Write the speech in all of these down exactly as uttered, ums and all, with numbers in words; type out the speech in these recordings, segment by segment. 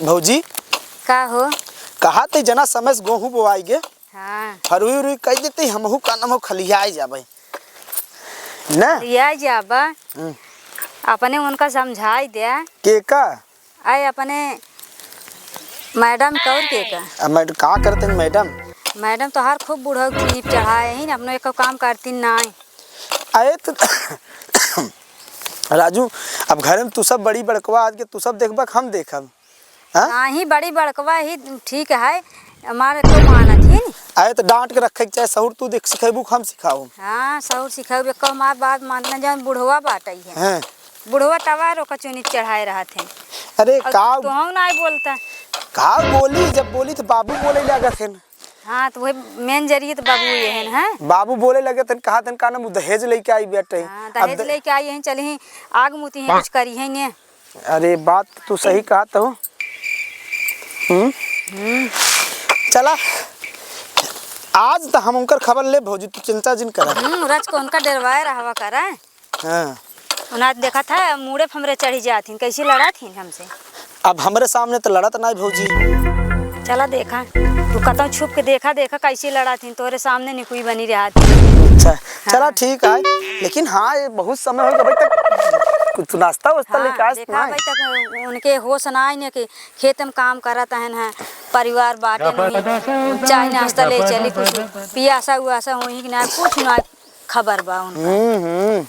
भौजी। का हो? कहा ते जना समय से गोहूँ बोआई गे। हाँ। फरुई उरुई कह देते, हमहू का नाम हो खलियाए जाबे। ना? खलियाए जाबा। हम्म। अपने उनका समझाई दे। के का? आए अपने मैडम तौर के का? आ, मैडम का करते हैं मैडम? मैडम तोहार खूब बुढ़ऊ चीप चढ़ाए हैं, अपनो एको काम करती नाई। अरे तो राजू, अब घर में तू सब बड़ी बड़कवा, आज के तू सब देखबा कि हम देखब? हाँ? नाही, बड़ी बड़कवा ही ठीक है, हमारे को मानत ही नहीं। अरे तो डांट के रखे के चाहे, सहूर तू देख सिखेबू कि हम सिखाऊ? हाँ, सहूर सिखाऊ, एको हमार बात मानते ना, जौन बुढ़वा बाटे है। हाँ। बुढ़वा तवा रोका चुनी चढ़ाए रहत है। अरे और का? तोहू नाई बोलता। का बोली, जब बोली तो बाबू बोले लागत है। हाँ, तो वही मेन जरिए तो बाबू ये है ना। बाबू बोले लगे तन, कहा तन का नाम दहेज लेके आई बेटे। हाँ, अब दहेज द- लेके आई है, चली आग मुती है, कुछ करी है ने। अरे बात तू सही कहा तो। हम्म? हम्म। चला, आज तो हम उनकर खबर ले भौजी, तू चिंता जिन करा। हम्म, रच को उनका डरवाए रहवा करा। हाँ। उन्हा देखा था, मूड़े फमरे चढ़ी जात हिन, कैसे लड़त हिन हमसे। अब हमरे सामने तो लड़त नाई भौजी। चला देखा, तू कतौ छुप के देखा, देखा कैसे लड़त हिन, तोरे सामने निकुई बनी रहत हिन। अच्छा, चला हाँ। ठीक है, लेकिन हाँ, ये बहुत समय हो गया अभी तक कुछ नाश्ता वास्ता हाँ, लेके आस देखा नाई। अभी तक उनके होश ना आई ने कि खेत में काम करत हन, हैं, परिवार बाटे नहीं, चाय नाश्ता ले चली, कुछ पियासा उआसा होई कि ना, कुछ ना खबर बा उनका। हम्म, हम्म।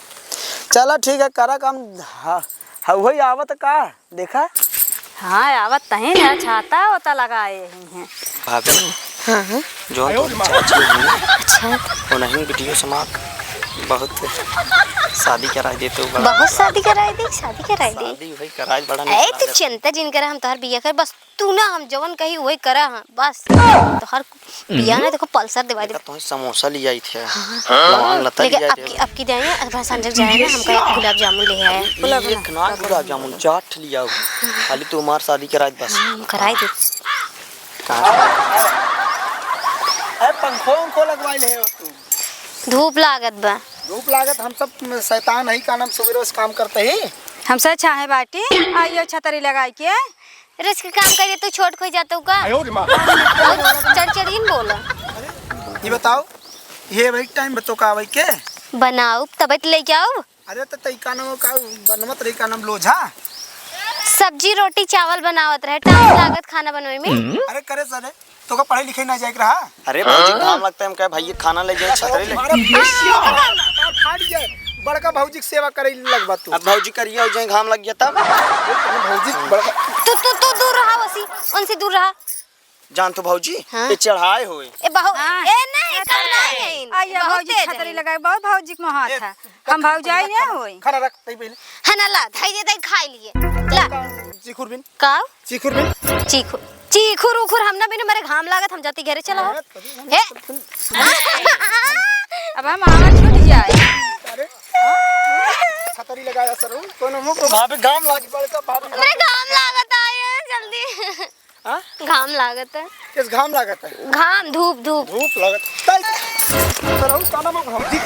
चला ठीक है, करा काम। हाँ, हाँ, वही आवत का, देखा? हाँ, आवत तही ना, छाता ओता लगाए ही हैं। भाभी, हाँ, हाँ। जौन तोरी चाची हुई, अच्छा। उन्हीं वीडियो समाक बहुत शादी कराई देते हो बड़ा। बहुत शादी कराई दी, शादी कराई दी। शादी वही कराई बड़ा ए, नीक तू लागत। चिंता जिन करा, हम तोहर बिया कर, बस तू ना, हम जवन कही वही करा, हाँ, बस। तोहर बिया ना, देखो, पल्सर देवा दे। देखा, तोहे समोसा ले आई थे, हाँ। लवांग लता लेकिन ले आई अब थे। की, अब की जाए ना, अब संजय जाए ना, हमका एक गुलाब जामुन ले आए। ये एक ना गुलाब जामुन, चार ठे ले आओ। खाली तू हमार शादी कराई बस। हाँ, हम कराई दे। कहाँ से? अरे पंखो उंखो लगवाई ले हो तू। धूप लागत बा। धूप लागत, हम सब शैतान है, का नाम, सुबह रोज काम करते ही। हमसे अच्छा है बाटी, आइयो छतरी लगाई के। रोज के काम करे तू छोट खोई जातो का? आयो रे माँ। बहुत चढ़ चढ़ ही न बोला। ये बताओ, ये भाई टाइम बतो का भाई के? बनाओ, तबे तो लेके आओ। अरे तो तई का नाम का बनवत रही, का नाम लोझा? सब्जी, रोटी, चावल बनावत रहे, टाइम लागत खाना बनवे में। अरे करे सरे, तो का पढ़े लिखे ना जाए के रहा? अरे भौजी, हाँ? घाम लगता है, हम कहे भाई ये खाना ले जाए, छतरी ले। तुम्हारा फाड़ जाए, बड़का भौजी की सेवा करे लगबा तू। अब भौजी करिया हो जाए, घाम लग गया तब। भौजी बड़का तू, तू, तू दूर रहा, वसी, उनसे दूर रहा। जान तो भौजी, हाँ? ये चढ़ाए होए। ए, बहु-, हाँ। ए, नहीं, चढ़ाए। कम नहीं है। आ, ये बहुत भौजी तेज छतरी है। लगाए, बहुत भौजी के मोहात ए, है। हम भौजाई ना होई। खाना रख, तई पहले। है ना, ला, धई दे, तई खाई लिए। ला। चिखुर बिन। का? चिखुर बिन। चिखुर, चिखुर उखुर हम ना बिन, मेरे घाम लागत, हम जाती घरे चला हो। अरे, तभी हम हे। अब हम आवाज छूट जाए। अरे, छतरी लगाया सर, कोनो मुंह को भाभी घाम लाग पड़ता, भाभी। मेरे घाम लागत आए, जल्दी। हाँ? घाम लागत है। किस घाम लागत है? घाम, धूप, धूप। धूप लागत। तई, सरऊ का नाम है भौजी?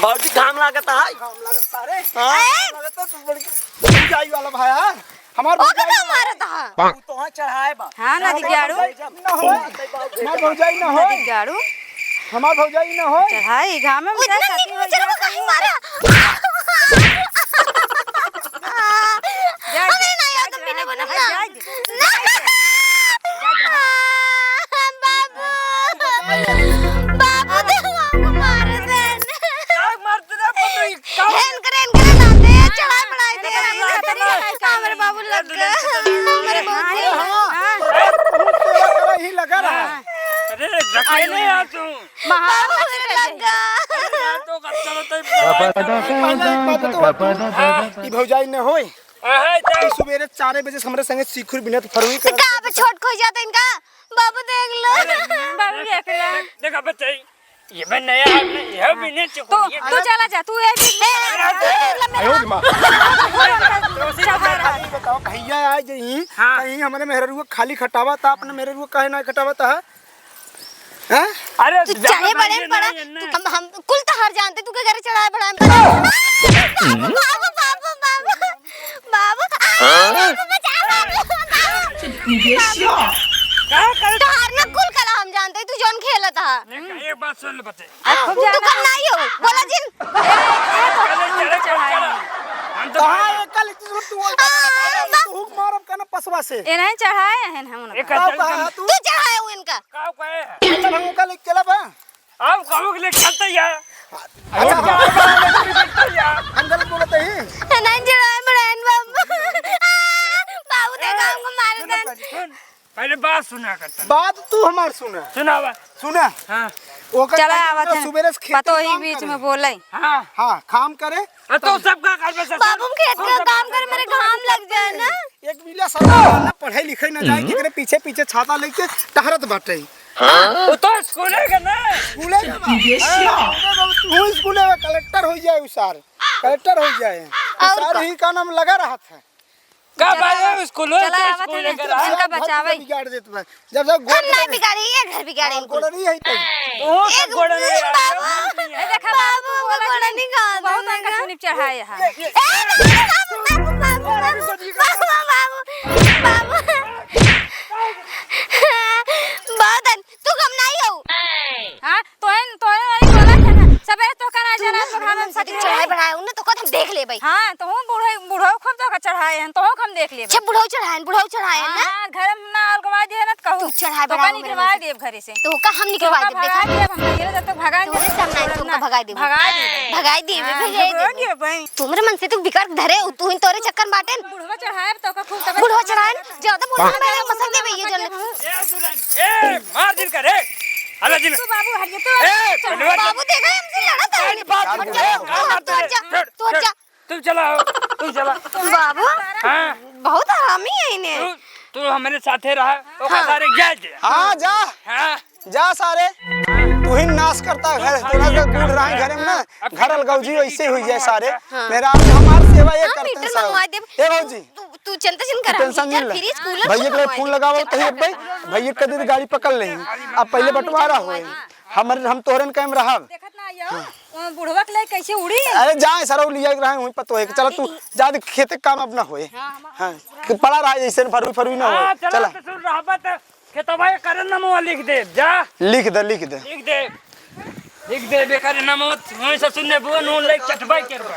भौजी घाम लागत है। घाम लागत सारे। हाँ। ए! घाम लागत है, तू बड़ी भौजाई वाला भाई, हाँ? हमार ओ भौजाई बाबा ना मारत है। तू तो हाँ चढ़ाए बा। हाँ, ना हमार दिग्यारू। भौजाई ना होए। हमार भौजाई ना ना होए। दिग्यारू। हमार भौजाई ना होए। चढ़ाई घाम में उतना जाए, साथी हो जाए। मारा। जा, अरे जा, ना यार, तुम जा, बिना बोला जा, ना। जा, जा, जा। बाबू, बाबू, तो हमको मार दे। का मार दे रे पतोई? का हेन करे, हेन करे ना दे, चढ़ाई बढ़ाई दे। अरे, अरे, अरे, हमरे बाबू लग गए। हमरे बाबू हाँ, लग गए। हाँ। ही लगा रहा। अरे, रख ले यार तू। महाराज बाबू मेरे लग गए। अरे, यार, तो कब चलो तो पहले एक बात बताओ, ई भौजाई न होई। अहे, तो ई सुबेरे चार बजे से हमरे संगे सिखुर बिनत फरुई तो करत का अब छोट खोई जाता इनका? बाबू देख लो। अरे, बाबू देख लो। देख, देख, अब बताई, ये मैं नया आदमी, ये भी नहीं चुप, तू, ये तू चला जा, तू ये भी अरे, अरे, अरे, आयो रे माँ। चढ़ा रहा है। बताओ, भैया आ जाई, हाँ। कहीं हमरे मेहररुआ खाली खटावा था, अपने मेहररुआ काहे ना खटावा था? हैं? अरे, तू ज्यादा चाहे बड़े में बड़ा, तू कम, हम कुल तो हार जानते, तू के घरे चढ़ाए बढ़ाए में बड़ा। बाबू, बाबू, बाबू, बाबू, बाबू, आ, हाँ? बाबू, बचा लो। का कर? तोहार ना कुल कला हम जानते, तू जौन खेलत हा। एक बात सुन ले बच्चे। आ, खूब तू जाना। कम नाही हो, बोला जिन। ए, ए, तो पहले चढ़े, चढ़े, चढ़े। हम तो कहाँ भाई है? कल इतनी जरूरत तू बोलता आ, है, बा- तू हुक मारब का ना पसवा से। ए, नहीं चढ़ाए हैं हम उनका। एक का चल कहा तुम। तू चढ़ाए हो इनका। का कहे है? चल हम कल एक चला बा। अब कहूँ के लिए चलते यार। अच्छा, अब हाँ। कहूँ के लिए चलते यार। हम गलत बोलते ही। नहीं चढ़ाए बड़ाइन बाबू। बाबू देखा हमको मारे सुन, देन। सुन। पहले बात सुना करता। बात तू हमार सुना। सुनावा। सुना। हाँ। ओकर चला, काम आवत है। सुबेरे से खेते पतोही काम बीच करे। में बोले। हाँ। हाँ, काम करे। अरे तो तब सबका घर में से बाबू, हम खेत का काम करे, मेरे घाम लग जाए ना। एक मिला सब ना पढ़े लिखे ना जाए, हम्म। केकरे पीछे पीछे छाता लेके टहरत बाटे। हाँ, वो तो स्कूले के ना। स्कूले के बा। हाँ, तू स्कूले में कलेक्टर हो जाए उ सार। कलेक्टर हो जाए। उ और सार का? ही का नाम लगा रहत है। का चला, भाई, स्कूल हो चला, तो आवत स्कूल है, लेकर आ। इनका बचावे। बिगाड़ देत बा। जब जब हम गोड़ नहीं नहीं बिगाड़ी, ये घर बिगाड़े हाँ, इनको। गोड़ नहीं है तो। तू तो एक गोड़ नहीं है, बाबू, नहीं है। ए, देखा, बाबू, बाबू, हमको गोड़ नहीं खावा बहुत देंगे। अंका सुनी चढ़ाए यहाँ। ये, ये। ए, बाबू, बाबू, बाबू, बाबू, बाबू, बाबू। बहुत अन-, तू कम नहीं हो। हाँ, तोहन, तोहन वाली बोला था ना, सबेरे तो करा तू जरा ना तो हम हमरे साथ चढ़ाई बढ़ाए, उन्हें तो कद हम देख लेबै। हाँ, तो हम बूढ़े, बूढ़ो खूब तो चढ़ाए हैं, तो हम देख लेबै। अच्छा, बूढ़ो चढ़ाए हैं, बूढ़ो चढ़ाए हैं ना? हाँ, घर में ना अलगवा दे ना तो कहूँ। तू चढ़ाई तो बढ़ाए का उम्र निकलवा में से। देब घरे से। तो का हम तो निकलवा का देब, भगा देखा। देब, हम नहीं रहते तो भगा तो देब। नहीं करना है, तुमका भगा देब। भगा देब। भगाई देब, हाँ, भगाई भगा देब। देब भाई। तुमरे मन से तू बिकर धरे, तू ही तोरे चक्कर बाटे। बुढ़वा चढ़ाए तो का खूब तबे बुढ़वा चढ़ाए, ज्यादा बोलना मैं पसंद नहीं भैया जन। ए दुल्हन, ए मार दिल का रे। अरे दिल। तू बाबू हट जा, तू ए, चल। पहलवान। बाबू देखा हमसे लड़ा था। ए, बाबू, तू हट जा, ए, तू हट जा, तू हट जा। तुम चला हो, तुम चला। बाबू, हाँ। बहुत हरामी है इन्हें। तू, तू हमारे साथे रहा, ओका हाँ। सारे जा दे। हाँ, जा। हाँ। जा सारे, तू ही नाश करता है घर, तोरा से बूढ़ रहा है घरे में ना, घर अलगौजी वैसे हुई जाए सारे। हाँ। मेरा आज हमार सेवा ये हाँ, करते हैं मीटर सारे। मंगवा देब। ए भौजी, तू, तू चिंता जिन करा, टेंशन जिन ले। फ्रिज, कूलर भैया के फोन लगावा तो ये भाई, भैया कदी गाड़ी पकड़ ले। अब पहले हाँ, बंटवारा मीटर होए। मंगवा देब। हमर, हम तोहरन कायम रहब। देखत ना आइयो, हाँ। वो बुढ़वा के ले कैसे उड़ी? अरे जाए सरौ लिया के रहे वहीं पर तो है। चला तू जा दे खेते काम अपना होए। हाँ, हम हाँ, कि पड़ा रहा जैसे फरुई फरुई ना हो। हाँ, चला चला। तो सुन रहबा तो खेतवा के करे नमवा लिख दे, जा। लिख दे, लिख दे। लिख दे। लिख दे, बेकार नमवा, वहीं से सुनने बुआ नून ले चटबाई करबा।